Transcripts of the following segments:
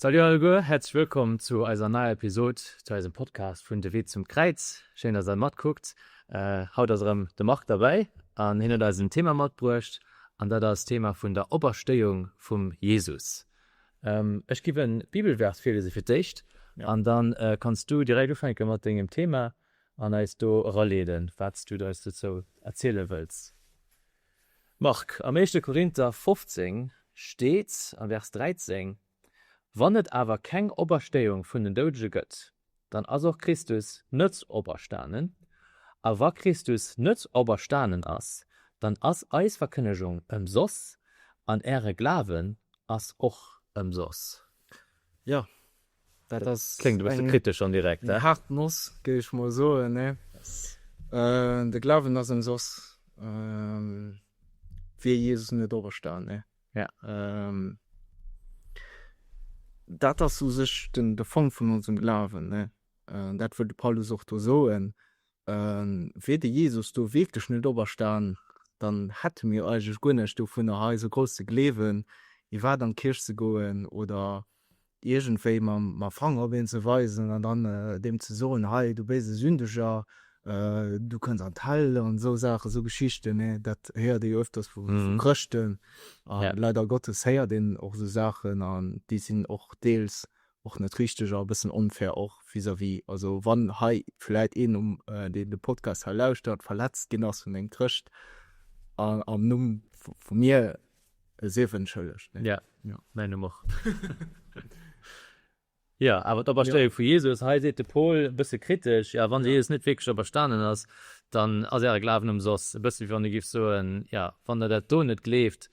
Salut alleguer, häerzlech wëllkomm zu eiser neier Episod zu eisem Podcast vun De Wee zum Kräiz. Schéin, dass der matkuckt. Haut ass erëm de Marc derbäi an hien huet eis en Thema matbruecht an dat ass d'Thema vun der Operstéiung vum Jesus. Ech giff en Bibelvers virliese fir d'éischt an dann kanns du direkt ufänke mat dengem Thema an eis do eraleeden, wat s du eis dozou erziele wëlls. Marc, Am éischte Korinther 15 steet am Vers 13, Wann et awer keng Operstéiung vun den Doudege gëtt, dann ass och Christus net operstanen. A wa Christus net operstanen ass, dann ass eis Verkënnegung ëmsoss an äre Glawen ass och ëmsoss. Jo, Dat ass Kléngt e bësse kritesch an direkt, eng haart Noss, géif ech mol soen, ne? De Glawen ass ëmsoss, wier Jesus net operstan, ne? Ja. Dat ass u sech den, de Fong vun onsem Glawen, ne? Dat wëll de Paulus och do soen. Wier de Jesus do wierklech net operstan, dann hätte mir eigentlech guer näischt dovunner, hei esou grouss ze gleewen, iwwerhaapt an d'Kierch ze goen oder iergendwéi mam Fanger op een ze weisen an dann deem ze soen, hei du béise Sündeger, du kënns an d'Häll an esou Saachen, esou Geschichten, nee, dat héiert ee jo öfters vu Chrëschten a leider Gottes héiert een och esou Saachen an déi sinn och deels och net richteg a e bëssen onfair och vis-à-vis, also wann hei vläit een um deen de Podcast hei lauschtert verletzt ginn ass vun engem Chrëscht am Numm vu mir, Sief entschëllegt. Ja, mäin Numm och. Jo, awer d'Operstéiung vu Jesus, hei seet de Paul e bësse kritesch, jo, wann de Jesus net wierklech operstanen ass, dann ass äre Glawen ëmsoss. E bësse wéi wann e géif soen, jo, wann der dat do net gleeft,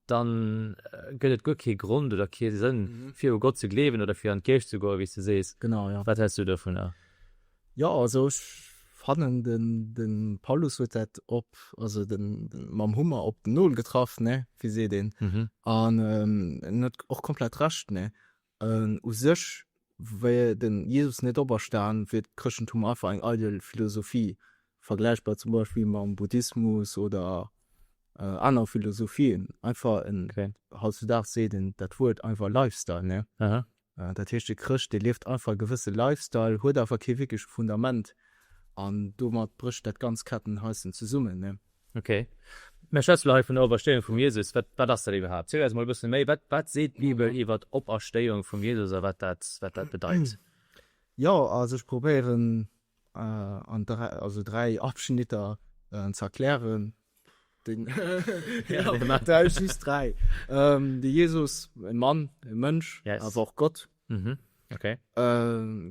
dann gëtt et guer kee Grond oder kee Sënn, fir u Gott ze gleewen oder fir an d'Kierch ze goen, wéi s de sees. Genau, jo. Wat häls du dovunner? Jo, also ech fannen den den Paulus huet dat op, also den mam Hummer op den Nol getraff, ne, wéi seet een, an en huet och komplett Recht, ne. U sech wier den Jesus net operstan, wier d'Chrëschtentum einfach eng eidel Philosophie, vergläichbar zum Beispill mam Buddhismus oder aner Philosophien, einfach en, hautzudags seet een dat Wuert einfach Lifestyle, ne. Dat heescht, de Chrëscht, dee lieft einfach e gewësse Lifestyle, huet awer kee wierkleche Fundament an domat brécht dat ganz Kettenhäuschen zesummen, ne? Ok. Mir schwätze lo hei vun der Operstéiung vum Jesus. Wat, wat ass dat iwwerhaapt? Ziel eis mol e bësse méi. Wat, wat seet d'Bibel iwwer d'Operstéiung vum Jesus a wat dat, wat dat bedeit? Jo, also ech probéieren an 3, also 3 Abschnitter ze erklären. Den ja, just 3. De Jesus, e Mann, e Mënsch, yes. awer och Gott. Mhm. Okay.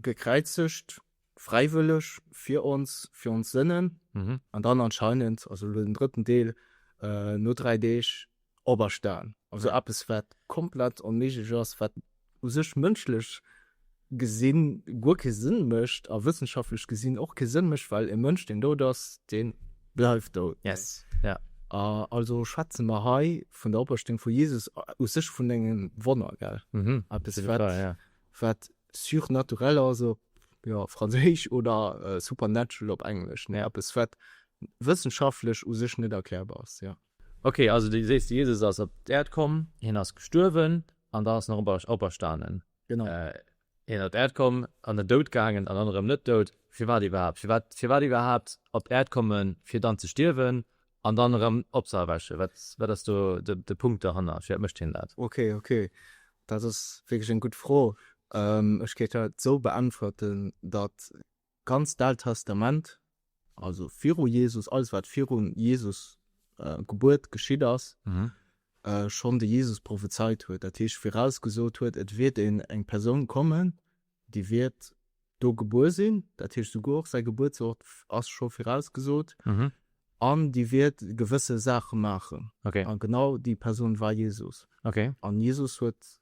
Gekräizegt, fräiwëlleg fir ons, fir ons Sënnen. Mhm. An dann anscheinend, also lo den drëtten Deel, no 3 Deeg operstan. Also eppes wat komplett onméiglech ass, wat u sech mënschlech gesinn guer kee Sënn mécht a wëssenschaftlech gesinn och kee Sënn mécht, well e Mënsch deen dout ass, dee bleift dout. Yes, ja. A also schwätze mer hei vun der Operstéiung vu Jesus u sech vun engem Wonner, gell? Mhm. Eppes wat, wat surnaturel ass op, jo, Franséisch oder supernatural op Englesch, ne? Eppes wat wëssenschaftlech u sech net erklärbar ass, jo. Ok, also du sees, de Jesus ass op d'Äerd komm, hien ass gestuerwen an dann ass en erëm operstanen. Genau. Hien ass op d'Äerd komm an dann dout gaangen an dann erëm net dout. Firwat iwwerhaapt? Firwat, firwat iwwerhaapt op d'Äerd kommen, fir dann ze stierwen an dann erëm opzeerwächen? Wat, wat ass do de, de Punkt dohanner? Firwat mécht hien dat? Ok, ok, dat ass wierklech eng gutt Fro. Ech géif dat esou beäntwerten, datt D'ganzt Aalt Testament, also viru Jesus, alles wat viru Jesus Gebuert geschitt ass, schonn de Jesus prophezeit huet, dat heescht virausgesot huet, et wiert een eng Persoun kommen, déi wiert do gebuer sinn, dat heescht souguer och säi Gebuertsort ass scho virausgesot, an déi wiert gewësse Saache maachen. A genau déi Persoun war Jesus. An Jesus huet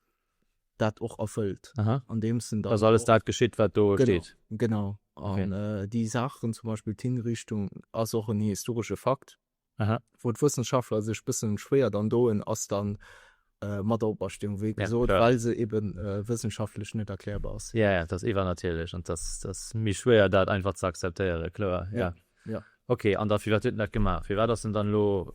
dat och erfëllt, andeems en dann. Ass alles dat geschitt, wat do steet? Genau. An déi Saachen, zum Beispill d'Hinrichtung, ass och en historesche Fakt, wou d'Wëssenschaftler sech bëssen schwéier dann doen, ass dann mat der Operstéiung, wéi gesot, well se eben wëssenschaftlech net erklärbar ass. Jo, jo, dat ass iwwernatierlech an dat ass méi schwéier, dat einfach ze akzeptéieren, kloer, jo. Jo. Ok, an da firwat huet en dat gemaach? Firwat ass en dann elo.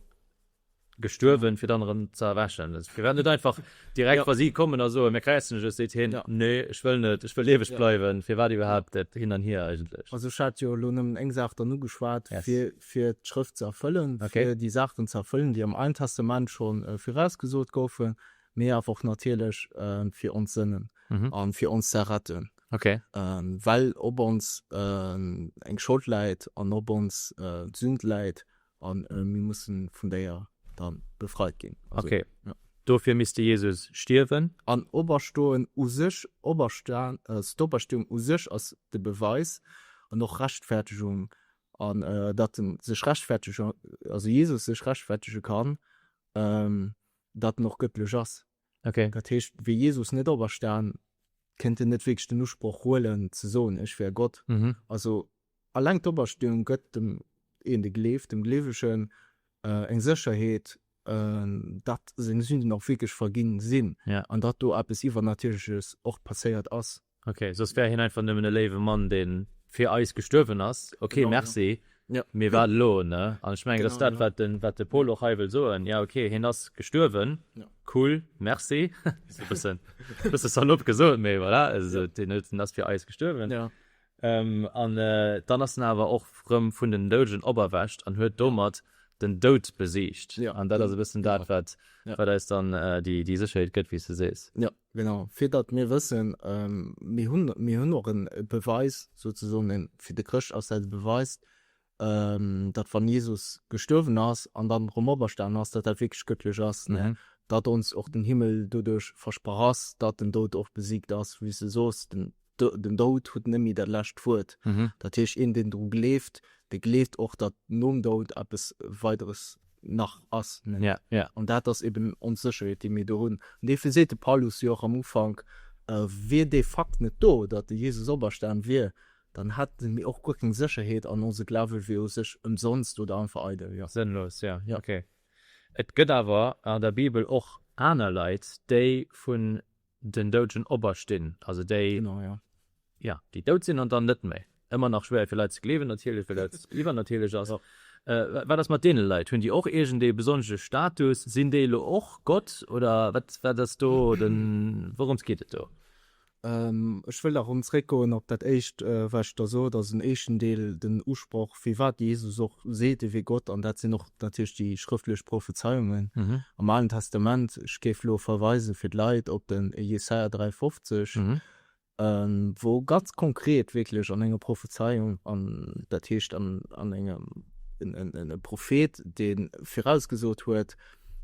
Gestuerwen, fir dann erëm ze erwächen. Firwat net einfach direkt, wa si kommen a soen, mir kräizen dech, seet hien, Nee, ech wëll net, ech wëll lieweg bleiwen. Firwat iwwerhaapt dat Hin an Hier eigentlech? Also ech hat jo elo nëmmen eng Saach dann ugeschwat, fir fir d'Schrëft ze erfëllen, fir déi Saachen ze erfëllen, déi am Alen Testament scho virausgesot goufen, mee awer och natierlech fir ons Sënnen a fir ons ze erretten. Well op ons eng Schold läit an op ons d'Sünd läit An mir mussen vun déier dann befreit ginn. Also, okay. Ja. Dofir misst de Jesus stierwen. An Operstoen u sech, Operstan, also d'Operstehung u sech ass de Beweis an och Rechtfertegung an datt en sech rechtfertege, also Jesus sech rechtfertege kann, datt en och gëttlech ass. Okay. Dat heescht, wier Jesus net operstan, kéint en net wierklech den Usproch huelen ze soen, ech wär Gott. Also Alleng d'Operstehung gëtt dem een, dee gleeft, dem Gleewegen, eng Sécherheet, datt seng Sünden och wierklech verginn sinn an datt do eppes Iwwernatierleches och passéiert ass. Ok, soss wär hien einfach nëmmen e léiwe Mann, dee fir eis gestuerwen ass. Ok, merci, mee wat elo? Ne? An ech mengen, dat ass dat, wat de, wat de Paul och hei wëll soen. Ja, ok, hien ass gestuerwen, cool, merci. Esou e bëssen, e bësse salopp gesot, mee voilà, also deen huet, en ass fir eis gestuerwen. An dann ass en awer och rëm vun den Doudegen operwächt an huet domat den Doud besiegt. An dat ass e bëssen dat, wat eis dann déi Sécherheet gëtt, wéi s de sees. Jo, genau. Fir datt mir wëssen, mir hunn, mir hunn och e Beweis souzesoen, fir de Chrëscht ass dat e Beweis, datt wann Jesus gestuerwen ass an dann erëm operstanen ass, datt dat wierklech gëttlech ass, datt ons och den Himmel doduerch versprach ass, datt den Doud och besiegt ass, wéi s de soos, den Den Doud huet net méi dat lescht Wuert. Dat heescht, een, deen dru gleeft, dee gleeft och, datt nom Doud eppes Weideres nach ass. An dat ass eben ons Sécherheet, déi mir do hunn. An duerfir seet de Paulus jo och am Ufank, Wier dee Fakt net do, datt de Jesus operstan wier, dann hätte mir och guer keng Sécherheet an onse Glawe wier u sech ëmsonst oder einfach eidel. Sënnlos, jo. Okay. Et gëtt awer an der Bibel och aner Leit, déi vun den Doudegen operstinn, also déi, genau, ja. Ja, déi dout sinn an dann net méi. Ëmmer nach schwéier fir Leit ze gleewen natierlech, well dat iwwernatierlech ass. Wat ass mat deene Leit? Hunn déi och iergendee besonnesche Status? Sinn déi elo och Gott oder wat, wat ass do den, wourëms geet et do? Ech wëll nach erëm zréckgoen op dat éischt, wat ech da sot, also den éischten Deel, den Usproch, firwat Jesus och seet, e wier Gott, an dat sinn och natierlech déi schrëftlech Prophezeiungen am Alen Testament. Ech géif elo verweise fir d'Leit op de Jesaja 53, wou ganz konkret wierklech an enger Prophezeiung, an dat heescht an engem e Prophet, dee virausgesot huet,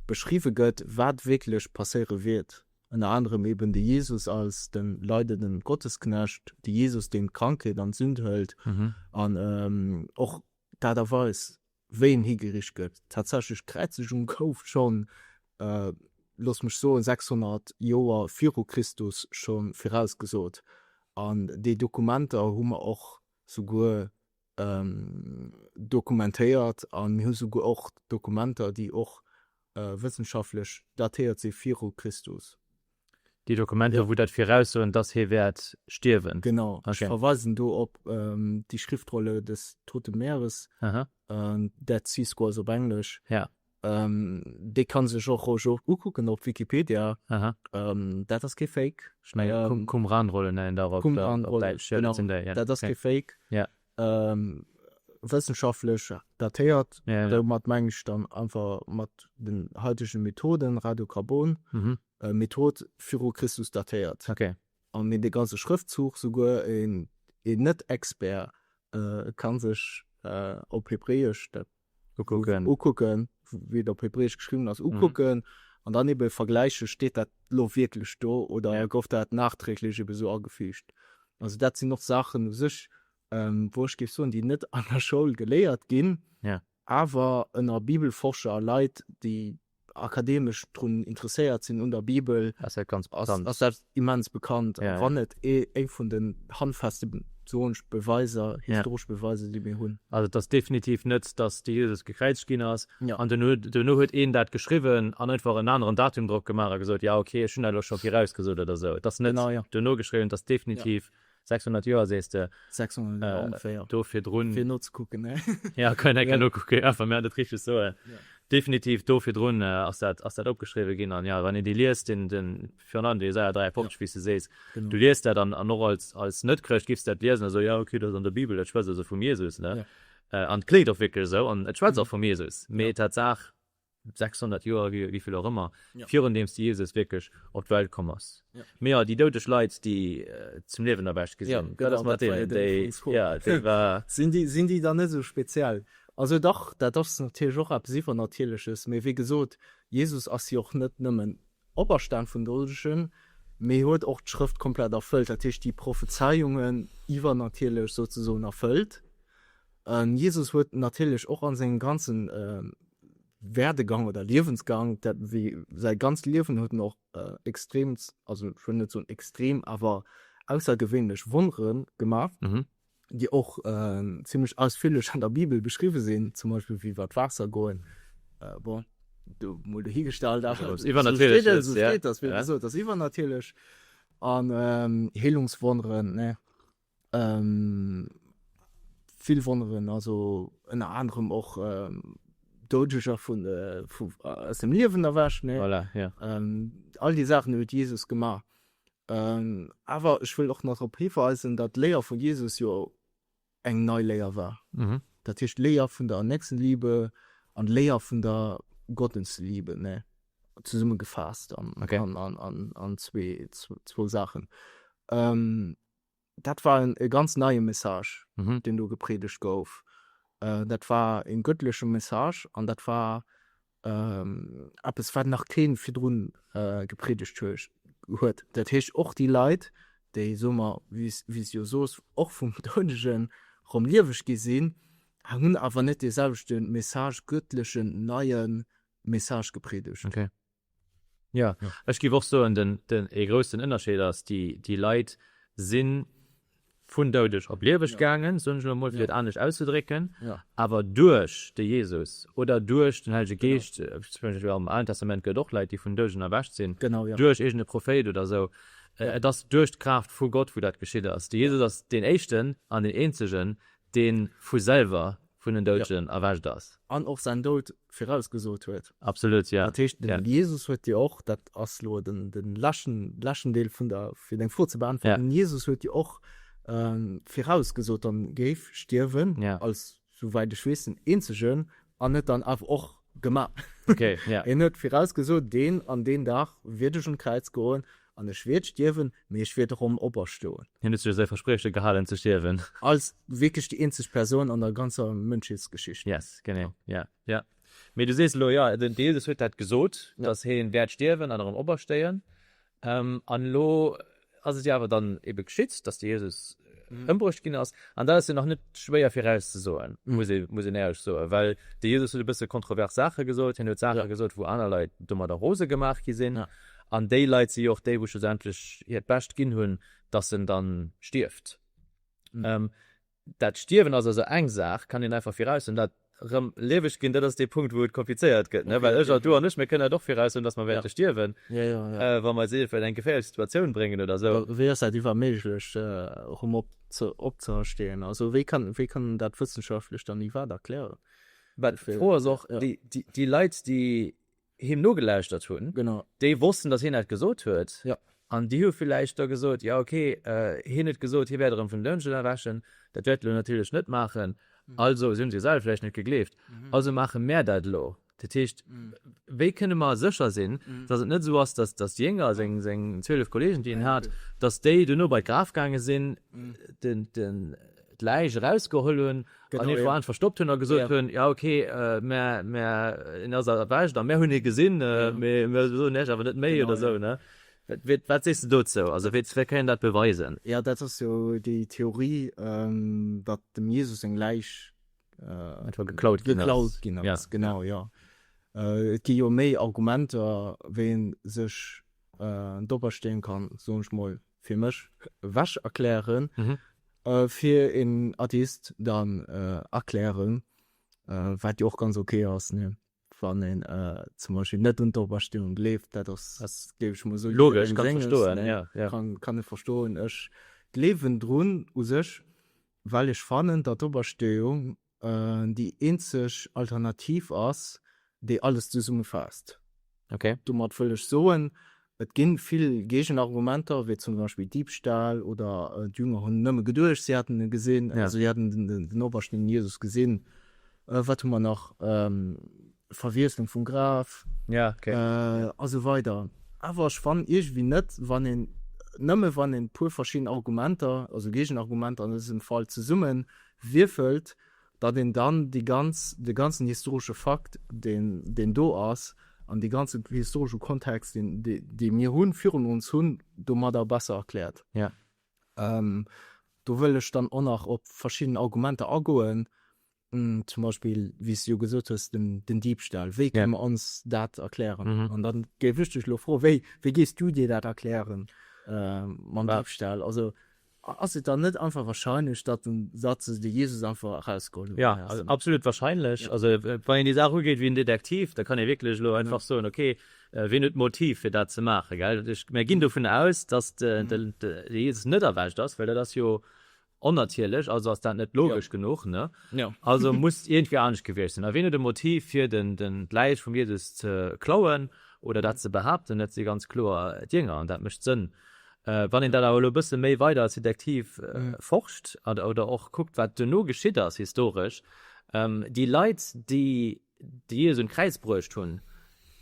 beschriwwe gëtt, wat wierklech passéiere wäert. Ënner anerem eben de Jesus als de leidenden Gottesknecht, de Jesus, deen d'Krankheet an d'Sünd hëlt an och d'Aart a Weis, wéi en higeriicht gëtt. Tatsächlech, d'Kräizegung gouf schonn, looss mech soen, 600 Joer viru Christus scho virausgesot. An déi Dokumenter hu mer och souguer dokumentéiert a mir hu souguer och Dokumenter, déi och wëssenschaftlech datéiert si viru Christus. Déi Dokumenter, wou dat viraussoen, dass hie wäert stierwen? Genau. Ech verweisen do op déi Schriftrolle des Toten Meeres, Dead Sea Scrolls op Englesch. Dee kann sech och roueg ukucken op Wikipedia. Dat ass kee Fake. Ech mengen Qumran-Rollen nennen der op Däitsch. Genau, dat ass kee Fake. Wëssenschaftlech datéiert. Domat mengen ech dann einfach mat den haitege Methoden, Radiokarbon Method, viru Christus datéiert. An mir de ganze Schrëftzuch, souguer een Net-Expert ka sech op Hebräesch dat Ukucken. Ukucken, wéi et op Hebräesch geschriwwen ass, ukucken an dann ebe vergläichen, steet dat elo wierklech do oder gouf dat nachträglech ebe sou agefügt. Also dat sinn och Saachen u sech, wou ech géif soen, déi net an der Schoul geléiert ginn, awer ënner Bibelforscher a Leit, déi akademesch drun interesséiert sinn un der Bibel, ass dat ganz bekannt. Ass dat immens bekannt, a wann net ee vun den handfeste, soen ech, Beweiser, historesch Beweiser, déi mir hunn. Also et ass definitiv net, datt de Jesus gekräizegt ginn ass an duerno duerno huet een dat geschriwwen an einfach en aneren Datum drop gemaach a gesot, jo ok, ech hunn dat elo scho virausgesot oder esou. Et ass net duerno geschriwwen, et ass definitiv 600 Joer sees de? 600 Joer ongeféier. Do virdrun. Fir nozekucken, ne? Ja, kann een enke nokucken, ja, wa mir dat richteg soen. Definitiv do virdrun ass dat, ass dat opgeschriwwe ginn. An jo, wann een déi liest, den, den, virun allem de Jesaja 53, wéi s de sees, du liest dat an, an och als, als Net-Chrëscht giffs dat liesen a soen, jo, okay, dat ass an der Bibel, dat schwätzt also vum Jesus, ne? An et kléngt och wierklech esou an et schwätzt och vum Jesus, mee Tatsaach, 600 Joer, wéi vill och ëmmer, virun deem s de Jesus wierklech op d'Welt komm ass. Mee jo, déi doudeg Leit, déi zum Liewen erwächt gi sinn, wat ass mat deenen? Déi, jo, déi war. Sinn déi, sinn déi dann net esou speziell? Also dach, dat ass natierlech och eppes Iwwernatierleches, mee wéi gesot, Jesus ass jo och net nëmmen operstan vun Doudegen, mee huet och d'Schrëft komplett erfëllt, dat heescht déi Prophezeiungen iwwernatierlech souzesoen erfëllt. Jesus huet natierlech och a sengem ganzen Werdegang oder Liewensgang, dat wéi säi ganzt Liewen huet en och extrem, also ech wëll net soen extrem, awer aussergewéinlech Wonnere gemaach, déi och zimlech ausführlech an der Bibel beschriwwe sinn, zum Beispill wéi iwwer d'Waasser goen, bon, do mol dohigestallt, awer esou steet et, esou steet dat, wéi gesot, ass iwwernatierlech, an Heelungswonneren, ne. Vill Wonneren, also ënner anerem och Doudeger vun aus dem Liewen erwächt, ne? Voilà, ja. All déi Saachen huet Jesus gemaach. Awer ech wëll och nach drop hiweisen, datt d'Léier vun Jesus jo eng nei Léier war. Dat heescht d'Léier vun der Nächstenliebe an d'Léier vun der Gottesliebe, ne? Zesummegefaasst an zwou Saachen. Dat war e ganz neie Message, deen do gepriedegt gouf. Dat war e gëttleche Message an dat war eppes, wat nach kee virdru gepriedegt huet. Dat heescht, och déi Leit, déi, soe mer, wéi s de jo soos, och vum Doudegen erëm lieweg gi sinn, hunn awer net dee selwechte Message, gëttlechen, neie Message gepriedegt. Jo, ech géif och soen, den, den, ee groussen Ënnerscheed ass, déi, déi Leit si vun doudeg op lieweg gaangen, soen ech elo emol, fir et anescht auszedrécken, awer duerch de Jesus oder duerch den Hellege Geescht, zum Beispill am Alen Testament gëtt et och Leit, déi vun Doudegen erwächt sinn, duerch iergend e Prophéit oder esou. Et ass duerch d'Kraaft vu Gott, wou dat geschitt ass. De Jesus ass deen éischten an deen eenzegen, dee vu selwer vun den Doudegen erwächt ass. An och säin Doud virausgesot huet. Absolut, ja. Dat heescht, den Jesus huet jo och, dat ass elo den leschten, leschten Deel vun der, fir deng Fro ze beäntwerten, den Jesus huet jo och virausgesot, datt en géif stierwen, als, souwäit ech weess, den eenzegen, an huet dann awer och gemaach. Okay, ja. Hien huet virausgesot, deen an deen Dag wiert ech un d'Kräiz goen An ech wierd stierwen, mee ech wierd erëm operstoen. Hien huet sech u säi Versprieche gehalen ze stierwen. Als wierklech déi eenzeg Persoun an der ganzer Mënschheetsgeschicht. Yes, genee, ja, ja. Mee du sees elo, jo, den Jesus huet dat gesot, dass hien wäert stierwen an erëm operstéien. An elo ass et jo awer dann ebe geschitt, dass de Jesus ëmbruecht ginn ass. An dat ass jo nach net schwéier virauszesoen, muss ee, muss een éierlech soen, well de Jesus huet e bësse kontrovers Saache gesot. Hien huet Saache gesot, wou aner Leit domadder rose gemaach gi sinn. An déi Leit si jo och déi, wou schlussendlech hiert Bescht ginn hunn, dass en dann stierft. Dat Stierwen ass also eng Saach, kann een einfach viraussoen. Dat erëm lieweg ginn, dat ass dee Punkt, wou et komplizéiert gëtt, ne? Well ech a du an ech, mir kënnen dat och viraussoen, dass mer wäerte stierwen, wa mer eis iergendwéi an eng geféierlech Situatioun bréngen oder esou. Wéi ass dat iwwer méiglech, erëm opzersteeën? Also wéi kann, wéi kann een dat wëssenschaftlech dann iwwerhaapt erklären? Mä d'Fro ass och, déi Leit, déi him nogelauschtert hunn, déi wossten, datt hien dat gesot huet, an déi hu villäicht da gesot, jo ok, hien huet gesot, hie wäert erëm vun den Doudegen erwächen, dat wäert e lo natierlech net maachen, also, si hunn et jo selwer vläicht net gegleeft, also maache mär dat elo. Dat heescht, wéi kënne mer sécher sinn, datt et net esou ass, datt d'Jénger, seng 12 Kollegen, déi en hat, datt déi duerno bei d'Graf gaange sinn, den, d'Läich erausgeholl hunn an iergendwou anescht verstoppt hunn a gesot hunn, jo ok, mä, mä en ass erwächt a mär hunn hie gesinn, mee mir soen iech awer net méi oder esou, ne? Wat, wat sees de dozou? Also wéi, wéi kann een dat beweisen? Jo, dat ass jo déi Theorie, datt dem Jesus seng Läich einfach geklaut ginn ass. Geklaut ginn ass, genau, jo. Et gi jo méi Argumenter, wéi ee sech d'Opersteeung kann, soen ech mol, fir mech ewech erklären, fir een Atheist dann erklären, wat jo och ganz ok ass, ne, wann een zum Beispill net un d'Opersteeung gleeft, dat ass, géif ech mol soen, logesch, kann ech verstoen, ja, ja. Kann e verstoen. Ech gleewen drun u sech, well ech fannen, datt d'Opersteeung déi eenzeg Alternativ ass. déi alles zesummefaasst. Okay. Domat wëll ech soen, et gi vill Géigenargumenter, wéi zum Beispill Diebstahl oder d'Jünger hunn nëmme geduecht, si hätten e gesinn, Ja. also si hätten den operstehenden Jesus gesinn. Wat hu mer nach? Verwiesslung vum Graf. Ja, okay. A sou weider. Awer ech fannen iergendwéi net, wann een, nëmme wann een e puer verschidden Argumenter, also Géigenargumenter an dësem Fall, zesumme wierfelt, datt een dann déi ganz, de ganzen historesche Fakt, deen, deen do ass, an dee ganze historesche Kontext, deen, dee mir hunn, virun ons hunn, domadder besser erkläert. Ja. Do wëll ech dann och nach op verschidden Argumenter agoen, zum Beispill, wéi s du jo gesot hues, den, den Diebstahl. Wéi kënne mer ons dat erklären? An dann géif ech dech elo froen, wéi, wéi gees du dir dat erklären mam Diebstahl? Also Ass et dann net einfach wahrscheinlech, datt den, datt se de Jesus einfach erausgeholl hunn? Ja, also absolut wahrscheinlech. Also wann een déi Saach ugeet wéi en Detektiv, da kann ee wierklech elo einfach soen, okay, wien huet d'Motiv fir dat ze maachen, gell? Ech, mir ginn dovun aus, datt de, de, de Jesus net erwächt ass, well dat ass jo onnatierlech, also ass dat net logesch genuch, ne? Also muss iergendwéi anescht gewiescht sinn. A wien huet e Motiv fir den, den, d'Läich vum Jesus ze klauen oder dat ze behaapten? Dat si ganz kloer d'Jénger an dat mécht Sënn. Wann een dat awer elo e bësse méi weider als Detektiv forscht oder och kuckt, wat duerno geschitt ass historesch, déi Leit, déi de Jesus un d'Kräiz bruecht hunn,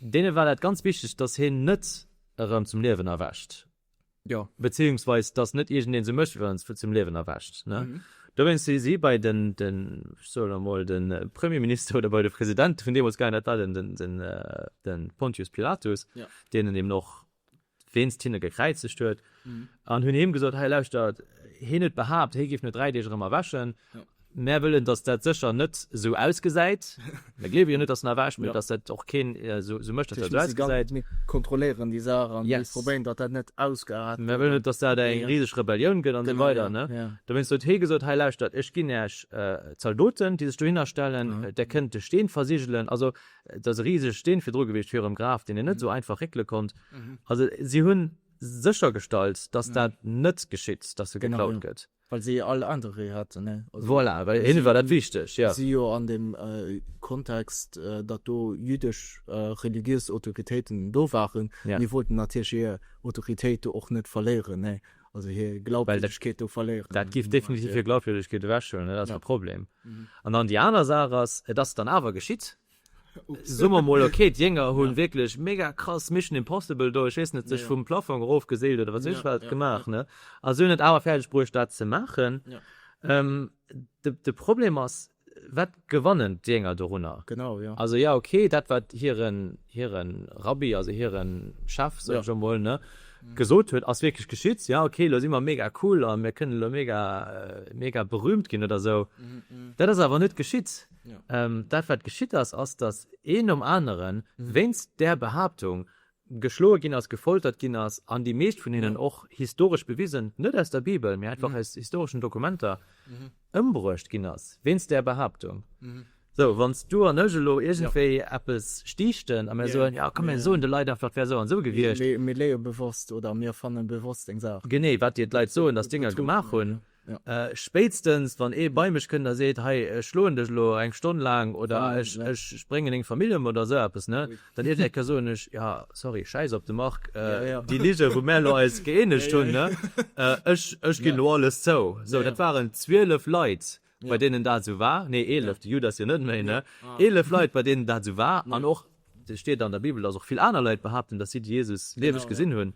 deene war dat ganz wichteg, datt hien net erëm zum Liewen erwächt, beziehungsweis datt net iergendeen esou mécht, wéi wann en zum Liewen erwächt. Dowéinst si si bei den, ech soen elo emol, de Premierminister oder bei de President vun deemools gaangen, dat war den Pontius Pilatus, deen en eben och wéinst hinne gekräizegt huet, an hunn him gesot, Hei lauschtert, hien huet behaapt, hie géif no 3 Deeg erëm erwächen. Mär wëllen, datt dat sécher net esou ausgesäit. Mir gleewe jo net, datt en erwächt, mee datt dat och keen esou mécht, datt dat esou ausgesäit. Mir kontrolléieren déi Saach an mir probéieren, datt dat net ausgeaart gëtt. Mir wëllen net, datt dat eng riseg Rebellioun gëtt an esou weider. Dowéinst huet hie gesot, Hei lauschtert, ech ginn Iech Zaldoten, déi sech dohinner stellen, där kënnt de Steen versigelen. Also Et ass e risege Steen virdru gewiescht virum Graf, deen een net esou einfach réckele konnt. Also si hu séchergestallt, datt dat net geschitt, datt e geklaut gëtt. Well si all Interêt haten, ne? Voilà, well hinne war dat wichteg, jo. Si jo an deem Kontext, datt do jüddesch religiös Autoritéiten do waren, déi wollten natierlech hir Autoritéit do och net verléieren, ne? Also hir Glaubwürdegkeet do verléieren. Dat géif definitiv hir Glaubwürdegkeet ewechhuelen, dat ass e Problem. An dann déi aner Saach ass, et ass dann awer geschitt. Soe mer mol, okay, d'Jénger hu wierklech mega krass Mission Impossible do, ech weess net, sech vum Plafong erofgeseelt oder wat weess ech wat gemaach, ne? A se hunn et awer fäerdeg bruecht, dat ze maachen. De Problem ass, Wat gewannen d'Jénger dorunner? Genau, jo. Also ja, okay, dat wat hiren, hiren Rabbi, also hiren Chef, soen ech emol, ne, gesot huet, ass wierklech geschitt. Ja, okay, elo si mer mega cool a mir kënnen elo mega, mega berühmt ginn oder esou. Dat ass awer net geschitt. Dat wat geschitt ass, ass, datt een nom anere wéinst där Behaaptung geschloe ginn ass, gefoltert ginn ass an déi meescht vun hinnen och historesch bewisen, net aus der Bibel, mee einfach aus historeschen Dokumenter, ëmbruecht ginn ass wéinst där Behaaptung. Sou, wann s du an ech elo iergendwéi eppes stiichten a mir soen, jo komm mir soen de Leit einfach, et wär esou an esou gewiescht. Mir léie bewosst oder mir erfannen bewosst eng Saach. Genee, wat dir d'Leit soen, datt d'Jénger gemaach hunn. Spéitstens wann ee bei mech kënnt a seet, hei ech schloen dech elo eng Stonn laang oder ech ech bréngen deng Famill ëm oder esou eppes, ne, dann iergend eng Kéier soen ech, jo sorry, schäiss op de Marc, déi Lige wou mär elo eis gëeenegt hunn, ne, ech ech ginn elo alles zou. Sou, dat waren 12 Leit bei deenen dat esou war, nee 11, de Judas jo net méi, ne, 11 Leit bei deenen dat esou war an och, et steet an der Bibel, dass och vill aner Leit behaapten, dass si de Jesus lieweg gesinn hunn.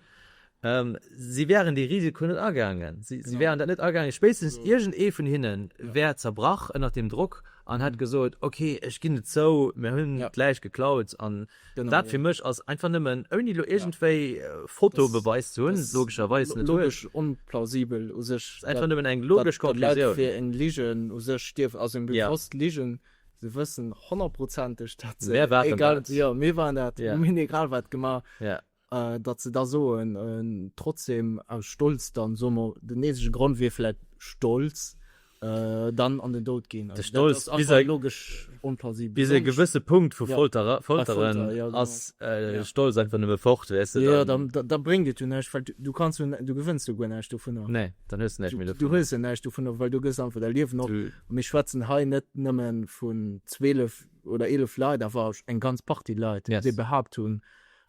Si wären dee Risiko net agaangen. Si wären dat net agaangen. Spéitstens iergend ee vun hinne wär zerbrach ënnert deem Drock an hätt gesot, Okay, ech ginn et zou, mir hunn d'Läich geklaut. An dat fir mech ass einfach nëmmen, ouni elo iergendwéi Fotobeweis ze hunn, logescherweis net. Logesch onplausibel u sech. Ass einfach nëmmen eng logesch Konklusioun. Datt Leit fir eng Ligen u sech stierwen, also eng bewosst Ligen. Se wëssen honnertprozenteg, datt se, egal, jo, mir waren dat, mir hunn egal wat gemaach. Datt se da soen, trotzdem aus Stolz dann, soe mer, den eenzege Grond wier vläicht Stolz. dann an den Doud ginn. De Stolz bis e logesch onplausibel. Bis e gewësse Punkt vu Folter, Folteren ass de Stolz einfach nëmme fort, weess de. Jo, dann da bréngt et jo näischt, well du kanns jo, du gewënns jo guer näischt dovunner. Nee, dann hues de näischt méi dovunner. Du hues jo näischt dovunner, well du gëss einfach däi Liewen op. A mir schwätzen hei net nëmme vun 12 oder 11 Leit, awer eng ganz Partie Leit, déi behaapt hunn,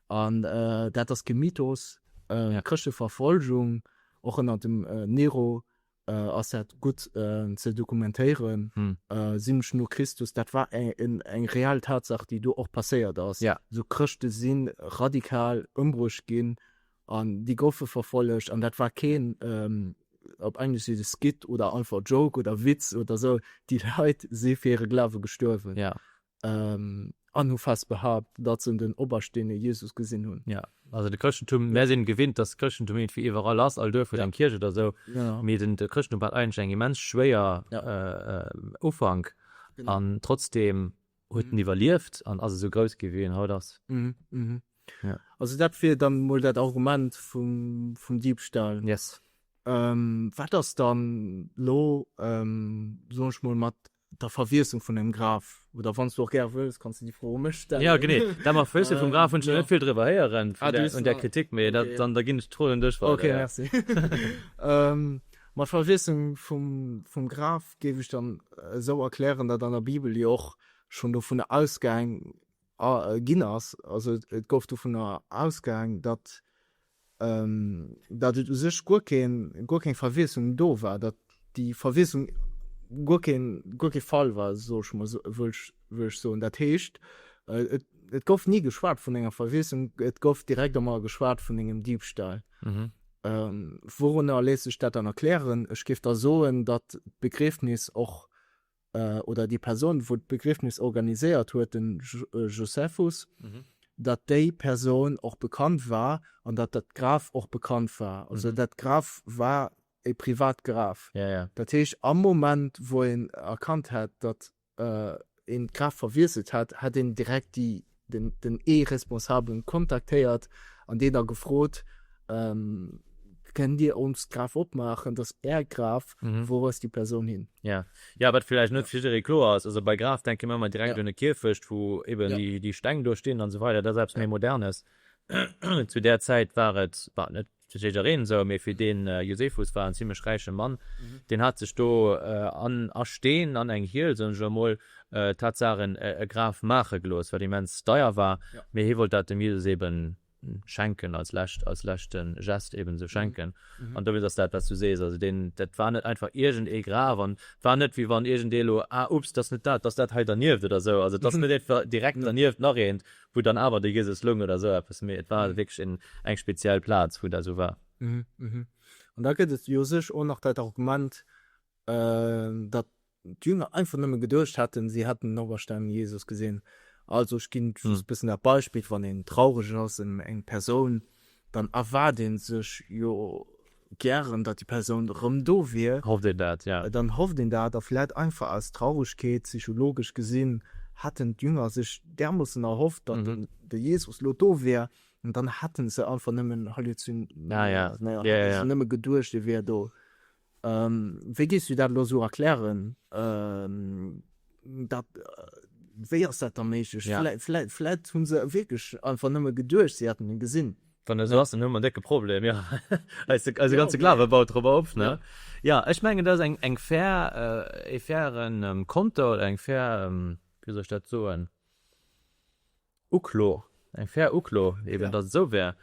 an dat ass kee Mythos, Chrëschteverfolgung, och ënner dem Nero, ass dat gutt ze dokumentéieren, 70 no Christus, dat war eng reell Tatsaach, déi do och passéiert ass. Esou Chrëschte si radikal ëmbruecht ginn an déi goufe verfollegt an dat war keen, op Englesch seet ee Skit oder einfach Joke oder Witz oder esou, déi Leit si fir hire Glawe gestuerwen. An hu fest behaapt, datt se den opersteene Jesus gesinn hunn. Jo, also de Chrëschtentum, mär sinn gewinnt, datt Chrëschtentum iergendwéi iwwerall ass, all Duerf huet eng Kierch oder esou, mee den de Chrëschtentum hat eigentlech eng immens schwéier Ufank an trotzdeem huet en iwwerlieft an ass esou grouss gi wéi en haut ass. Also dat wier dann mol dat Argument vum vum Diebstahl. Yes. Wat ass dann lo, soen ech mol, mat der Verwiessung vun engem Graf, oder wann s du och gäre wëlls, kanns du déi Fro u mech stellen. Jo, genee. Dat mat Verwiessung vum Graf hunn ech nach net vill driwwer héieren, vun där, un där Kritik, mee dat, dann, da ginn ech d'Fro un dech weider. Ok, merci. Mat Verwiessung vum, vum Graf géif ech dann esou erklären, datt an der Bibel jo och schonn dovunner ausgaang ginn ass, also et gouf dovunner ausgaang, datt datt et u sech guer keen, guer keng Verwiessung do war, datt déi Verwiessung guer keen, guer kee Fall war, soll ech mol, wëll ech, wëll ech soen. Dat heescht, et, et gouf ni geschwat vun enger Verwiessung, et gouf direkt ëmmer geschwat vun engem Diebstahl. Wourunner léisst sech dat dann erklären? Ech géif da soen, datt d'Begriefnis och oder déi Persoun, wou d'Begriefnis organiséiert huet, den Josephus, datt déi Persoun och bekannt war an datt dat Graf och bekannt war. Also dat Graf war e privat Graf. Dat heescht, am Moment, wou een erkannt hätt, datt een d'Graf verwiesselt hätt, hätt een direkt déi den den ee Responsabelen kontaktéiert an deen da gefrot, Kënnt Dir ons d'Graf opmaachen, dat ass Är Graf, wou ass déi Persoun hin? Ja, ja, wat villäicht net fir jidderee kloer ass, also bei Graf denke mir ëmmer direkt un e Kierfecht, wou eben déi déi Steng do stinn an esou weider, dat ass eppes méi Modernes. Zu där Zäit war et, bah, net fir jiddereen esou, mee fir dee Josephus war en zimlech räiche Mann, deen hat sech do an a Steen an eng Hiel, soen ech elo emol, Tatsaach e Graf maache gelooss, wat immens deier war, mee hie wollt dat dem Jesus eben schenken, als lescht, als leschte Gest eben esou schenken. An dowéinst ass dat, wat s du sees, also deen, dat war net einfach iergend ee Graf an et war net, wéi wann iergend ee elo, ah, ups, dat ass net dat, dat ass dat hei dernieft oder esou. Also et ass net einfach direkt dernieft nach eent, wou dann awer de Jesus loung oder esou eppes, mee et war wierklech en, eng speziell Plaz, wou dat esou war. An da gëtt et jo sech och nach dat Argument, datt d'Jünger einfach nëmme geduecht hätten, si hätten den operstanenen Jesus gesinn. Also ech ginn just e bëssen dat Beispill, wann een traureg ass ëm eng Persoun, dann erwaart ee sech jo gären, datt déi Persoun erëm do wier. Hofft een dat, ja. Dann hofft een dat a vläit einfach aus Trauregkeet, psychologesch gesinn, hätten d'Jünger sech därmoossen erhofft, datt de Jesus lo do wier, an dann hätten se einfach nëmmen halluzin, naja, nëmme geduecht, e wier do. Wéi géifs du dat elo esou erklären? Dat, wéi ass dat da méiglech? Vläit hu se wierklech einfach nëmme geduecht, si hätten e gesinn. Wann et esou ass, dann hu mer en décke Problem, jo. Eise ganze Glawe baut dorobber op, ne? Jo, ech mengen, dat ass eng fair, e fairen Konter oder eng fair, wéi soll ech dat soen? Uklo, eng fair Uklo eben, datt et esou wär.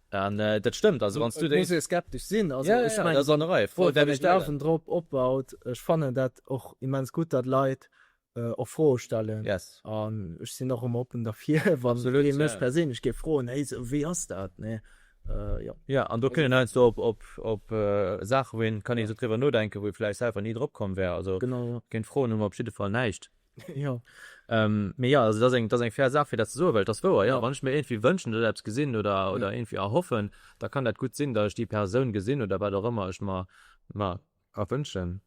An dat stëmmt, also wann s du déi. Et muss ee skeptesch sinn, also ech mengen, dat ass an der Rei, Fro, wann ee Glawen drop opbaut, ech fannen dat och immens gutt, datt Leit och Froe stellen. Yes. An ech sinn och ëmmer oppen derfir, wann ee mech perséinlech géif froen, hey, wéi ass dat, ne? Jo. Jo, an do kënnt een heiansdo op, op, op Saachen, wou een, kann ee sou driwwer nodenken, wou ee vläicht selwer ni drop komm wär. Also géint Froen hu mer op jidde Fall näischt. Jo. Mee jo, also dat ass eng, dat ass eng fair Saach fir dat ze soen, well et ass wouer, jo. Wann ech mir iergendwéi wënschen oder eppes gesinn oder, oder iergendwéi erhoffen, da kann dat gutt sinn, datt ech déi Persoun gesinn oder wat och ëmmer ech mer, mer erwënschen.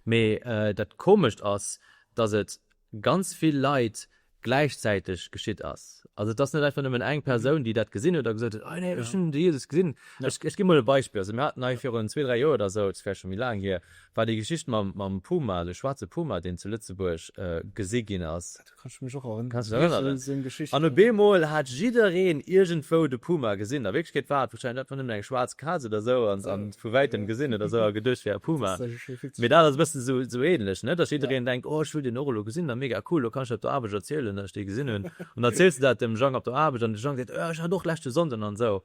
Mee dat Komescht ass, datt et ganz vill Leit. gläichzäiteg geschitt ass. Also et ass net einfach nëmmen eng Persoun, déi dat gesinn huet a gesot huet, oh nee, ech hunn de Jesus gesinn. Ech, ech gi mol e Beispill, also mir haten hei virun zwee, dräi Joer oder esou, et ass vläicht scho méi laang hier, war déi Geschicht mam, mam Puma, de schwaarze Puma, deen zu Lëtzebuerg gesi ginn ass. Do kann ech mech och erënneren. Kanns du dech erënneren? An op eemol hat jiddereen iergendwou de Puma gesinn. A Wierklechkeet war et warscheinlech einfach nëmmen eng schwaarz Kaz oder esou an an vu wäitem gesinn oder esou a geduecht wär e Puma. Mee dat ass e bëssen esou, esou ähnlech, ne, dass jiddereen denkt, oh ech wëll deen och elo gesinn, da mega cool, lo kann ech dat op der Aarbecht erzielen, dass ech dee gesinn hunn. An da erziels de dat dem Jang op der Aarbecht an de Jang seet, oh ech hat och leschte Sonnden an esou.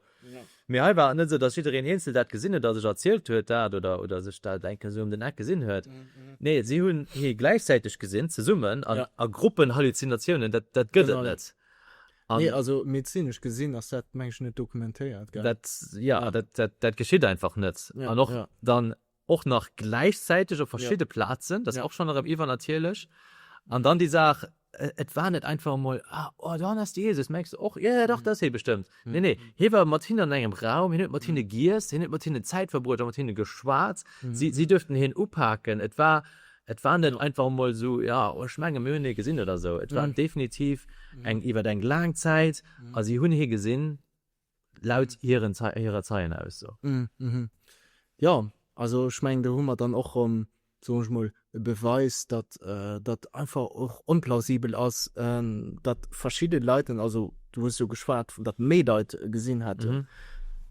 Mee hei war et net esou, dass jiddereen eenzel dat gesinn huet a sech erzielt huet dat oder, oder sech dat eng Kéier esou ëm den Eck gesinn huet. Nee, si hunn hie gläichzäiteg gesinn, zesummen an a Gruppenhalluzinatiounen, dat, dat gëtt et net. An nee, also medezinesch gesinn ass dat, meng ech, net dokumentéiert, gell? Dat, ja, dat, dat, dat geschitt einfach net. An och dann och nach gläichzäiteg op verschidde Plazen, dat ass och schonn erëm iwwernatierlech. An dann déi Saach, et war net einfach emol, ah, oh, do ass de Jesus, mengs de och, jo, jo, dach, dat ass hie bestëmmt. Nee, nee, hie war mat hinnen an engem Raum, hien huet mat hinne giess, hien huet mat hinnen Zäit verbruecht a mat hinne geschwat. Si, si duerften hien upaken. Et war, et war net einfach emol esou, jo, oh, ech menge mir hunn hie gesinn oder esou. Et war definitiv eng, iwwer eng laang Zäit a si hunn hie gesinn. Laut hiren hirer Zeienausso. Jo, also ech mengen, do hu mer dann och erëm, soen ech mol, e Beweis, datt dat einfach och onplausibel ass, datt verschidde Leit, also du hues jo geschwat vun, datt méi Leit gesinn hätten,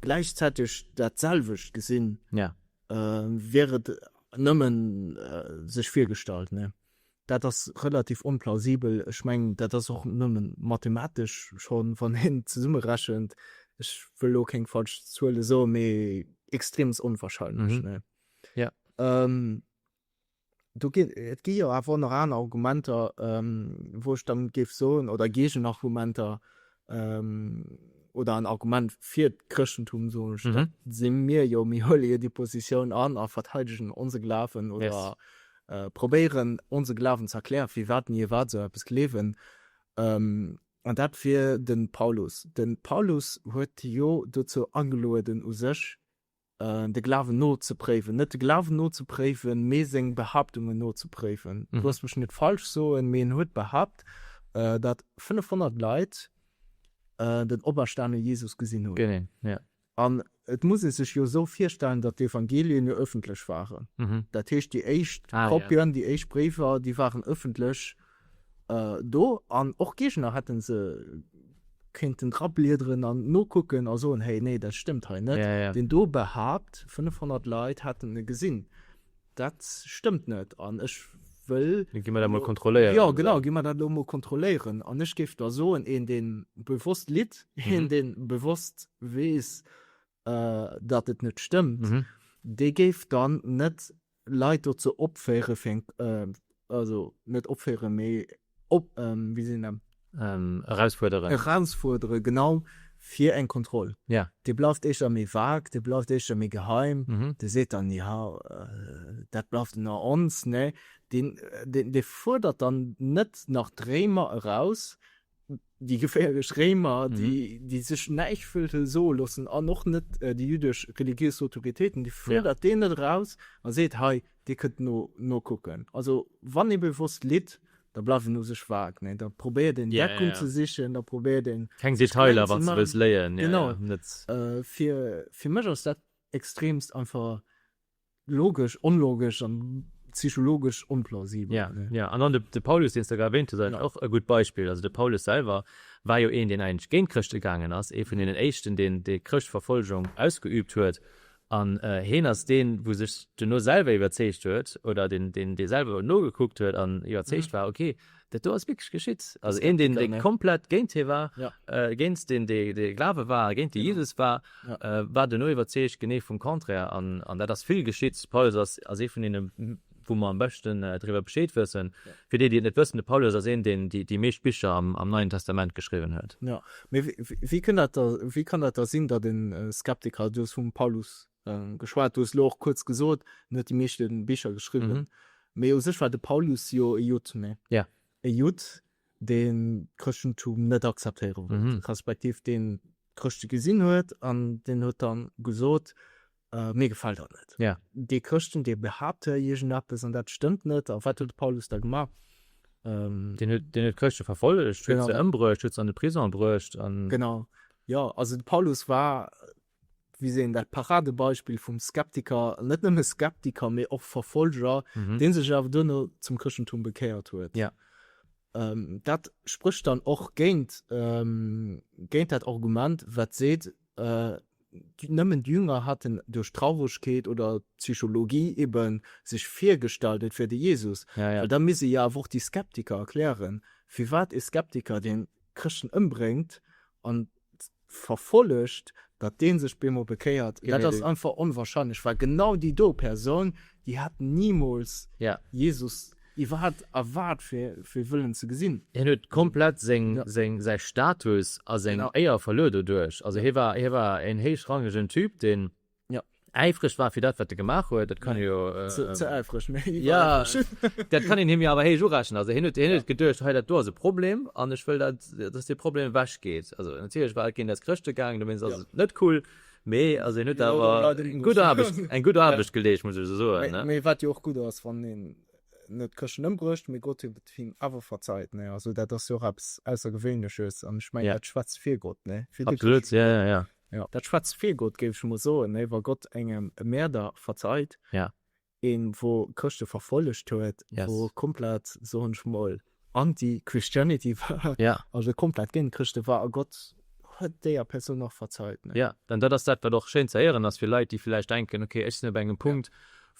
gläichzäiteg dat selwecht gesinn, wier et nëmmen sech virgestallt. Dat ass relativ onplausibel. Ech mengen, dat ass och nëmme mathematesch schonn, wann een zesummerechent, ech wëll elo keng falsch Zuele soen, mee extreemst onwahrscheinlech. Ne? Ja. Do ginn, et gi jo awer och nach aner Argumenter, wou ech dann géif soen, oder Géigenargumenter, oder en Argument fir d'Chrëschtentum, soen ech, dat si mir jo, mir huele jo déi Positioun an a verteidegen onse Glawen oder probéieren onse Glawen ze erklären, firwat mir iwwerhaapt esou eppes gleewen. An dat wier de Paulus. De Paulus huet jo dozou agelueden u sech, de Glawen nozepréiwen, net de Glawen nozepréiwen, mee seng Behaaptungen nozepréiwen. Looss mech net falsch soen, mee en huet behaapt, datt 500 Leit den operstane Jesus gesinn hunn. Genee, ja. An et muss ee sech jo esou virstellen, datt d'Evangelien jo ëffentlech waren. Dat heescht, déi éischt Kopien, déi éischt Bréiwer, déi waren ëffentlech do an och Géigner hätte se kéinten drabliederen an nokucken a soen, hey, nee, dat stëmmt hei net. Deen do behaapt, 500 Leit hätten e gesinn, dat stëmmt net an ech wëll. Gi mer dat mol kontrolléieren. Jo, genau, gi mer dat elo mol kontrolléieren. An ech géif da soen, een, dee bewosst litt, een, dee bewosst weess, datt et net stëmmt, dee géif dann net Leit dozou opféiere fir eng, also net opféieren, mee op, wéi seet een dat? Erausfuerderen. Erausfuerdere, genau, fir eng Kontroll. Ja. Dee bleift éischter méi vag, dee bleift éischter méi geheim, dee seet dann, jo, dat bleift ënner ons, ne? Deen, dee fuerdert dann net nach d'Réimer eraus, déi geféierlech Réimer, déi, déi sech näischt wëllte soe loossen, an och net déi jüddesch religiös Autoritéiten, déi fuerdert deen net eraus a seet, hei, dir kënnt no, nokucken. Also wann ee bewosst litt, da bleift en u sech vag, ne? Da probéiert een Deckung ze sichen, da probéiert een. Keng Detailer, wann s de wëlls léien. Genau. Fir, fir mech ass dat extremst einfach Logesch, onlogesch an psychologesch onplausibel. Ja, ja. An dann de Paulus, deen s de grad erwähnt hues, ass och e gutt Beispill. Also de Paulus selwer war jo een, deen eigentlech géint d'Chrëschte gaangen ass, ee vun deenen éischten, deen déi Chrëschtverfolgung ausgeübt huet. An heen ass deen, wou sech duerno selwer iwwerzeegt huet, oder deen, deen dee selwer nogekuckt huet an iwwerzeegt war, okay, Dat do ass wierklech geschitt. Also een, deen, dee komplett géint hie war, géint deen, dee, dee Glawe war, géint de Jesus war, war duerno iwwerzeegt, genee vum Contraire. An, an dat ass vill geschitt. Paulus ass, ass ee vun deene, wou mer am beschten driwwer Bescheed wëssen. Fir déi, déi et net wëssen, de Paulus ass een, deen déi, déi meescht Bicher am, am Neien Testament geschriwwen huet. Jo, mee wéi kënn dat da, wéi kann dat da sinn, datt e Skeptiker, du hues vum Paulus geschwat, du hues elo och kuerz gesot, en huet déi meeschte Bicher geschriwwen, mee u sech war de Paulus jo e Judd, ne? Ja. E Judd, deen d'Chrëschtentum net akzeptéiere wollt, respektiv deen d'Chrëschte gesinn huet an deen huet dann gesot, mir gefält dat net. Ja. Déi Chrëschten, déi behaapte iergendeppes an dat stëmmt net. A wat huet de Paulus da gemaach? Deen huet, deen huet d'Chrëschte verfollegt, huet se ëmbruecht, huet se an de Prison bruecht an. Genau, jo. Also de Paulus war, wéi seet een dat, Paradebeispill vum Skeptiker, net nëmme Skeptiker, mee och Verfolger, dee sech awer duerno zum Chrëschtentum bekéiert huet. Ja. Dat sprécht dann och géint, géint dat Argument, wat seet, Nëmmen d'Jünger haten duerch Trauregkeet oder Psychologie eben sech virgestallt, et wier de Jesus. Well da misst ee jo awer och déi Skeptiker erklären, firwat ee Skeptiker, deen Chrëschten ëmbréngt an verfollegt, datt dee sech bemol bekéiert. Dat ass einfach onwahrscheinlech, well genau déi do Persoun, déi hätt nimools Jesus iwwerhaapt erwaart fir fir wëllen ze gesinn. Hien huet komplett seng seng säi Status a seng Éier verluer doduerch. Also hie war hie war en héichrangegen Typ, deen äifreg war fir dat wat e gemaach huet. Dat kann ee jo. Ze ze äifreg, mee iwweräifreg. Jo, dat kann een him jo awer héich urechnen. Also hien huet hien huet geduecht, hei dat do ass e Problem an ech wëll dat dass dee Problem ewech geet. Also natierlech war et géint eis Chrëschte gaangen, dowéinst ass et net cool. Mee also hien huet awer eng gutt Aarbecht eng gutt Aarbecht geleescht, muss ech esou soen, ne? Mee wat jo och gutt ass, wann een net d'Chrëschten ëmbruecht, mee Gott huet him awer verzeit, ne? Also dat ass jo och eppes Aussergewéinleches an ech mengen, dat schwätzt fir Gott, ne? Fir de Absolut, ja, ja, ja. Jo, dat schwätzt fir Gott, géif ech emol soen, ne? Wa Gott engem e Mäerder verzeit, Ja. een wou Chrëschte verfollegt huet, wou komplett, soen ech mol, anti-Christianity war, also komplett géint Chrëschte war, a Gott huet déier Persoun och verzeit. Jo, an dat ass dat, wat och schéin ze héieren ass fir Leit, déi villäicht denken, ok, ech sinn op engem Punkt,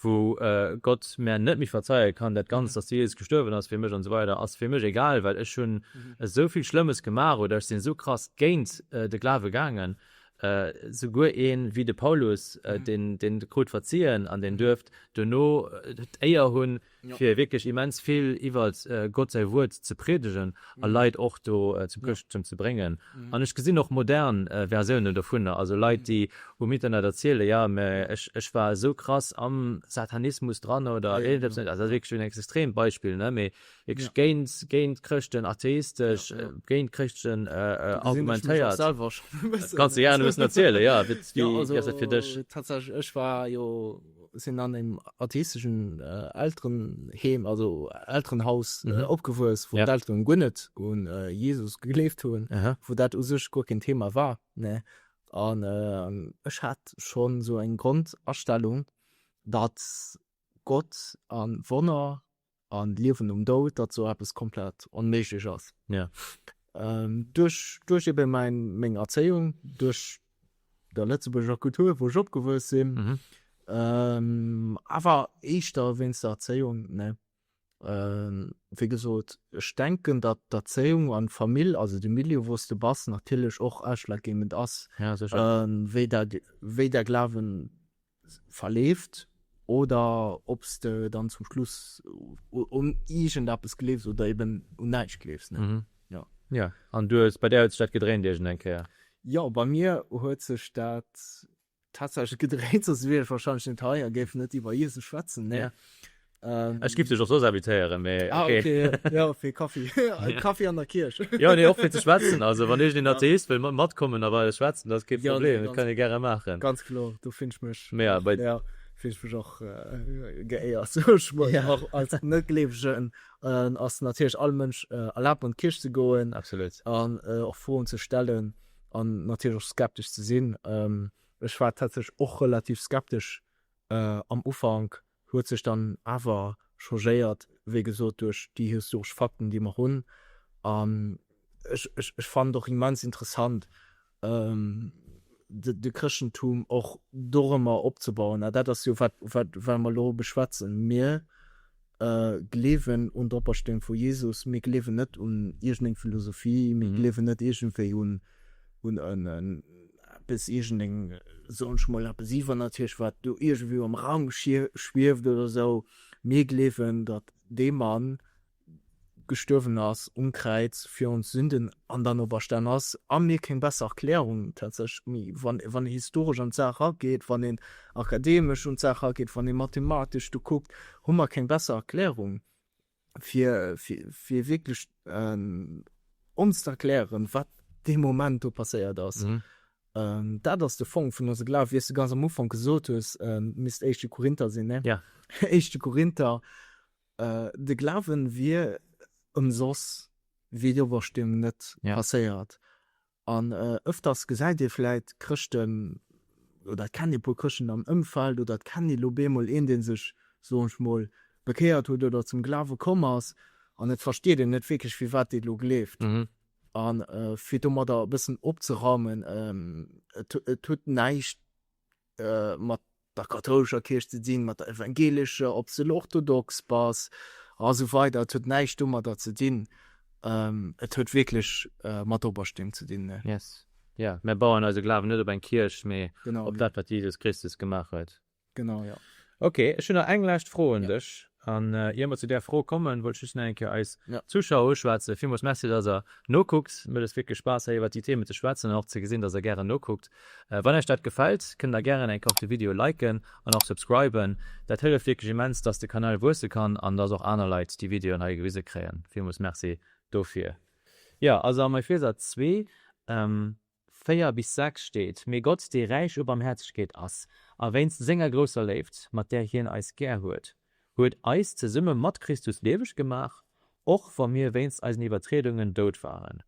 wou Gott mär net méi verzeie kann, dat Ganzt, dass de Jesus gestuerwen ass fir mech an esou weider, ass fir mech egal, well ech hunn esou vill Schlëmmes gemaach oder ech sinn esou krass géint de Glawe gaangen, Souguer een wéi de Paulus, deen deen krut verzien an deen duerft duerno d'Éier hunn, fir wierklech immens vill iwwert Gott säi Wuert ze priedegen a Leit och do zum Chrëschtentum ze bréngen. An ech gesinn och modern Versiounen dovunner, also Leit, déi um Internet erzielen, jo, mä ech ech war esou krass am Satanismus dran oder iergendeppes, also dat ass wierklech en extreemt Beispill, ne, mee Wierklech géint, géint Chrëschten, atheistesch, géint Chrëschten argumentéiert. Dat kanns de gären e bëssen erzielen, jo. Wéi, wéi ass dat fir dech? Tatsächlech, ech war jo, sinn an engem atheisteschen Elterenheem, also Elterenhaus opgewuess, wou d'Elteren guer net un Jesus gegleeft hunn, wou dat u sech guer keen Thema war, ne. An ech hat schonn esou eng Grondastellung, datt Gott a Wonner an Liewen nom Doud, datt sou eppes komplett onméiglech ass. Ja. Duerch, duerch ebe mäin, meng Erzéiung, duerch der Lëtzebuerger Kultur, wou ech opgewuess sinn, awer éischter wéinst der Erzéiung, ne. Wéi gesot, ech denken, datt d'Erzéiung an d'Famill, also de Milieu, wou s de bass, natierlech och ausschlaggebend ass, wéi dat, wéi däi Glawen verleeft oder ob s de dann zum Schluss un iergendeppes gleefs oder eben un näischt gleefs. Ne? Ja. Ja, an du hues, bei där huet sech dat gedréint iergend eng Kéier? Jo, bei mir huet sech dat tatsächlech gedréint, soss wier ech wahrscheinlech net hei a géif net iwwer Jesus schwätzen. Ne? Ja. Ech giff dech och soss invitéieren, mee Ah, okay. okay. Ja, fir Kaffi. Kaffi an der Kierch. Jo, nee, och fir ze schwätzen. Also wann iergendeen Atheist wëll matkommen a bei eis schwätzen, dat ass kee Problem, dat kann ee gäre maachen. Ganz kloer, do finn ech mech, Mee ja, bei. ja, finn ech mech och geéiert, sou ech mol. Och als Net-Gleewegen ass natierlech all Mënsch erlaabt an d'Kierch ze goen. Absolut. An och Froen ze stellen an natierlech och skeptesch ze sinn. Ech war tatsächlech och relativ skeptesch am Ufank, huet sech dann awer changéiert, wéi gesot duerch déi historesch Fakten, déi mer hunn. An ech, ech, ech fannen et och immens interessant, de, de Chrëschtentum och dorëmmer opzebauen. A dat ass jo wat, wat, wat mer elo beschwätzen. Mir gleewen un d'Opersteeung vu Jesus, mir gleewen net un iergendeng Philosophie, mir gleewen net iergendwéi un, un en, eppes iergendeng, soen ech mol, eppes Iwwernatierleches, wat do iergendwéi am Raum schwieft oder esou. Mir gleewen, datt dee Mann gestuerwen ass um Kräiz fir ons Sünden an dann operstan ass. A mir keng besser Erklärung tatsächlech méi, wann wann een historesch an d'Saach erageet, wann een akademesch un d'Saach erageet, wann ee mathematesch do kuckt, hu mer keng besser Erklärung. fir fir wierklech ons ze erklären, wat dee Moment do passéiert ass. Dat ass de Fong vun onse Glawen, wéi s de ganz am Ufank gesot hues, misst éischte Korinther sinn, ne? Ja. Éischte Korinther, de Glawen wier. Ëmsoss wier déi Opersteeung net passéiert. An ëfters gesäit ee vläit Chrëschten, oder et kennt ee puer Chrëschten am Ëmfeld, oder et kennt ee lo bemol een, dee sech, soen ech mol, bekéiert huet oder zum Glawe komm ass, an et versteet een net wierklech, firwat dee lo gleeft. A fir domadder e bëssen opzeraumen, et huet näischt mat der kathoulescher Kierch ze dinn, mat der evangelescher, ob s de elo orthodox bass a sou weider, et huet näischt domadder ze dinn. Et huet wierklech mat Opersteeung ze dinn. Yes. Jo, mär bauen eise Glawen net op eng Kierch, mee op dat, wat Jesus Christus gemaach huet. Genau, jo. Ok, ech hunn nach eng lescht Fro un dech. An ier mer zu där Fro kommen, wollt ech just nach eng Kéier eis Zuschauer uschwätzen. Villmools Merci, dass der nokuckt. Mir huet es wierklech Spaass, hei iwwer déi Themen ze schwätzen an och ze gesinn, dass der gären nokuckt. Wann iech dat gefält, kënnt der gären eng Kéier och de Video liken an och subscriben. Dat hëlleft wierklech immens, dass de Kanal wuesse kann an dass och aner Leit déi Videoen hei gewise kréien. Villmools Merci dofir. Jo, also am Epheser 2, 4 bis 6 steet, Mee Gott, dee räich u Barmhäerzegkeet ass, a wéinst senger grousser Léift, mat där hien eis gär huet, huet eis zesumme mat Christus lieweg gemaach, och wa mir wéinst eisen Iwwertriedungen dout waren.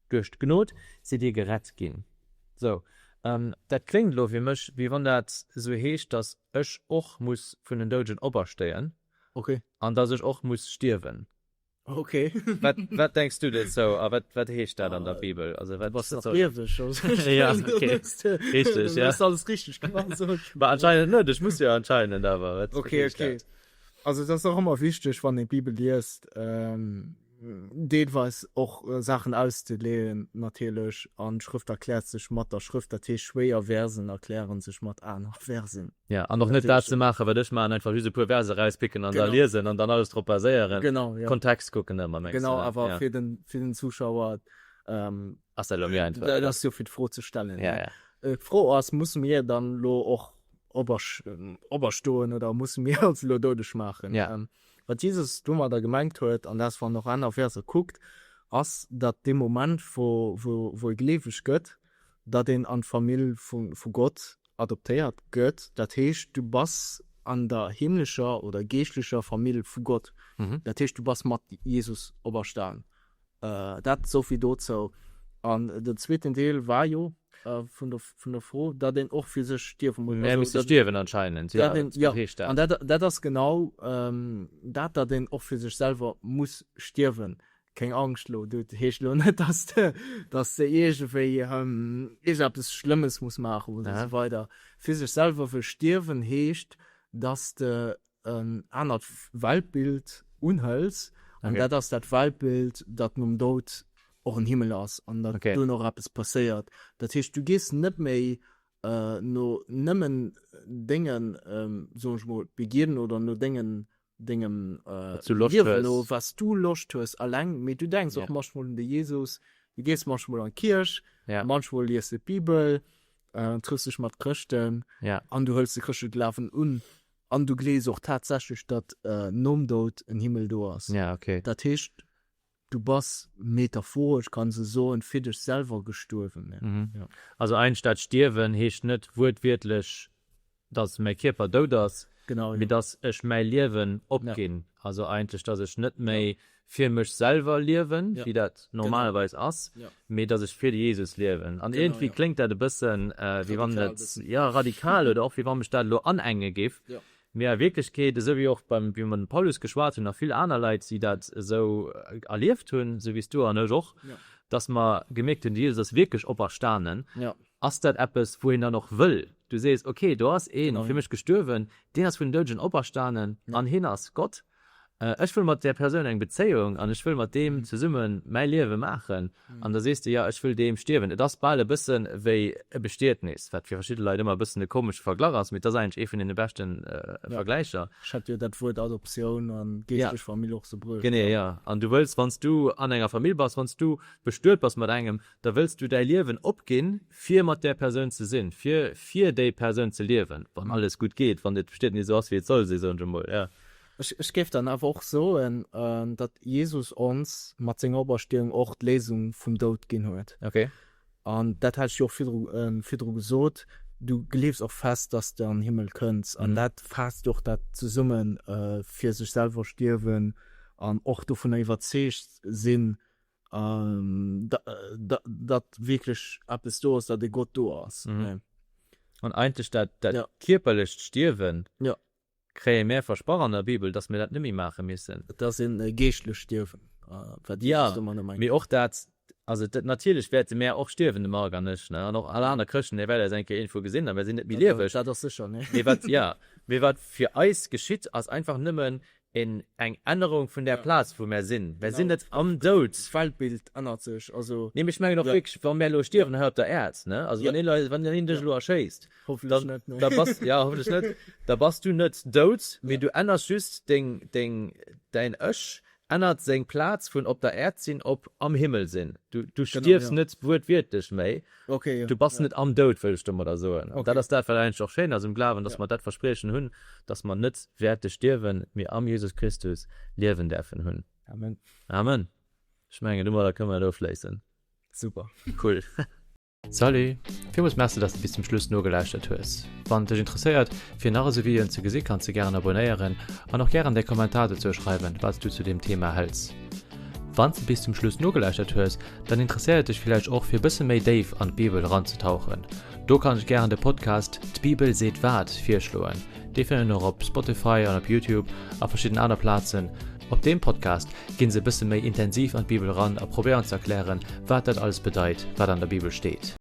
Duerch d'Gnod sidd dir gerett ginn. Sou, dat kléngt elo fir mech, wéi wann dat esou heescht, datt ech och muss vun den Doudegen operstéien an datt ech och muss stierwen. Ok. Wat, wat denks du dozou a wat, wat heescht dat an der Bibel? Also wat, Du bass nach lieweg, also Ja, okay. Richteg, ja. Du hues alles richteg gemaach, sou. Ma anscheinend net, ech muss jo anscheinend awer. Wat, okay, wat heescht okay. dat? Also et ass och ëmmer wichteg, wann een d'Bibel liest, deelweis och Saachen auszeleeën natierlech. An d'Schrëft erkläert sech mat der Schrëft, dat heescht schwéier Versen erklären sech mat aner Versen. Ja, an och net dat ze maachen, wat ech maachen, einfach just e puer Verser erauspicken an da liesen an dann alles drop baséieren. Genau, ja. Kontext kucken ëmmer, mengs du? Genau, awer fir den, fir den Zuschauer, Ass dat elo méi einfach? Dat ass jo fir d'Fro ze stellen. Ja, ja. D'Fro ass, Musse mir dann elo och operstoen oder musse mir ons elo doudeg maachen? Ja. Wat Jesus domadder gemengt huet, an dat wann och aner Verser kuckt, ass, datt dee Moment, wou, wou, wou ee gleeweg gëtt, datt een an d'Famill vu, vu Gott adoptéiert gëtt, dat heescht du bass an der himmlescher oder geeschtlecher Famill vu Gott, dat heescht du bass mat Jesus operstan. Dat souvill dozou. An den zweeten Deel war jo vun der vun der Fro, datt een och fir sech stierwe muss. Mir musse stierwen anscheinend, jo, wat heescht dat? An dat dat ass genau dat, datt een och fir sech selwer muss stierwen. Keng Angscht lo, dat heescht lo net, dass de, dass de iergendwéi iergendeppes Schlëmmes muss maachen oder esou weider. Fir sech selwer wëll stierwen heescht, dass de en anert Weltbild unhëls an dat ass dat Weltbild, datt nom Doud och en Himmel ass an datt duerno och eppes passéiert. Dat heescht, du gees net méi no nëmmen dengen, soen ech mol, Begierden oder no dengen dengem Liewen no, wat s du Loscht hues alleng, mee du denks och manchmol un de Jesus, du gees manchmol an d'Kierch, manchmol lies de d'Bibel, trëffs dech mat Chrëschten an du hëls de chrëschtleche Glawen un an du glees och tatsächlech, datt nom Doud en Himmel do ass. Dat heescht, du bass metaphoresch, kann se soen, fir dech selwer gestuerwen. Also eigentlech dat Stierwen heescht net wuertwiertlech, dass mäi Kierper dout ass, mee dass ech mäi Liewen opginn. Also eigentlech, dass ech net méi fir mech selwer liewen, wéi dat normalerweis ass, mee dass ech fir de Jesus liewen. An iergendwéi kléngt dat e bëssen, wéi wann et, jo, radikal oder och wéi wa mech dat elo anenge giff. Mee a Wierklechkeet, esou wéi och beim, wéi mer mam Paulus geschwat hunn a vill aner Leit, déi dat esou erlieft hunn, esou wéi s du an ech och, dass mer gemierkt hunn, de Jesus ass wierklech operstanen, ass dat eppes, wou een dann och wëll. Du sees, ok, do ass ee fir mech gestuerwen, deen ass vun den Doudegen operstanen an hien ass Gott. Ech wëll mat där Persoun eng Bezéiung an ech wëll mat deem zesumme mäi Liewe maachen. An da sees de, jo, ech wëll deem stierwen. Et ass bal e bësse wéi e Bestietnis, wat fir verschidde Leit ëmmer e bëssen e komesche Verglach ass, mee et ass eigentlech ee vun deene beschte Vergläicher. Ech hat jo dat Wuert Adoptioun an geeschtlech Famill och sou bruecht. Genee, jo. An du wëlls, wann s du an enger Famill bass, wann s du bestuet bass mat engem, da wëlls du däi Liewen opginn, fir mat där Persoun ze sinn, fir fir déi Persoun ze liewen, wann alles gutt geet, wann et Bestietnis esou ass, wéi et soll sinn, soen ech emol, jo. Ech géif dann awer och soen, datt Jesus ons mat senger Operstehung och d'Léisung vum Doud ginn huet. Okay. An dat hat ech jo och virdru, virdru gesot, du gleefs och fest, datt s de an den Himmel kënns. An dat faasst jo och dat zesummen, fir sech selwer stierwen. An och dovunner iwwerzeegt sinn, datt wierklech eppes do ass, datt e Gott do ass. An eigentlech dat kierperlecht Stierwen kréie mär versprach an der Bibel, datt mir dat net méi maache missen. Et ass e geeschtlecht Stierwen, wat Jesus domadder mengt. Mee och dat, also dat, natierlech wäerte mär och stierwen, de Marc an ech, ne, an och all aner Chrëschten, déi wäert eis eng Kéier iergendwou gesinn a mär sinn net méi lieweg. Dat ass sécher, ne. Mee wat, jo, mee wat fir eis geschitt, ass einfach nëmmen een, eng Ännerung vun där Plaz, wou mär sinn. Mär sinn net am Doud. D'Weltbild ännert sech, also. Nee, mee ech mengen och wierklech, wa mär elo stierwen hei op der Äerd, ne, also wann een elo, wann een dech elo erschéisst, Hoffentlech net, nee. Da bass, ja, hoffentlech net, da bass du net dout, mee du änners just deng, deng, däin Ech ännert seng Plaz vun op der Äerd sinn op am Himmel sinn. Du, du stierfs net wuertwiertlech méi. Okay, jo. Du bass net am Doud, wëll ech domadder soen. An dat ass dat, wat eigentlech och schéin ass um Glawen, dass mer dat Verspriechen hunn, dass mer net wäerte stierwen, mee am Jesus Christus Liewen däerfen hunn. Amen. Amen. Ech mengen, domadder kënne mer et ofschléissen. Super. Cool. Salut! Villmools Merci dass de bis zum Schluss nogelauschtert hues. Wann et dech interesséiert fir nach esou Videoen ze gesi kanns de gären abonéieren an och gären däi Kommentar dozou schreiwen wats du zu deem Thema hëls. Wanns de bis zum Schluss nogelauschtert hues, dann interesséiert et dech villäicht och fir bësse méi déif an d'Bibel eranzetauchen. Do kann ech gären de Podcast D'Bibel seet wat virschloen. Dee fënnt een och op Spotify an op Youtube a verschidden aner Plazen. Op deem Podcast ginn se e bësse méi intensiv an d'Bibel eran a probéieren ze erklären, wat dat alles bedeit, wat an der Bibel steet.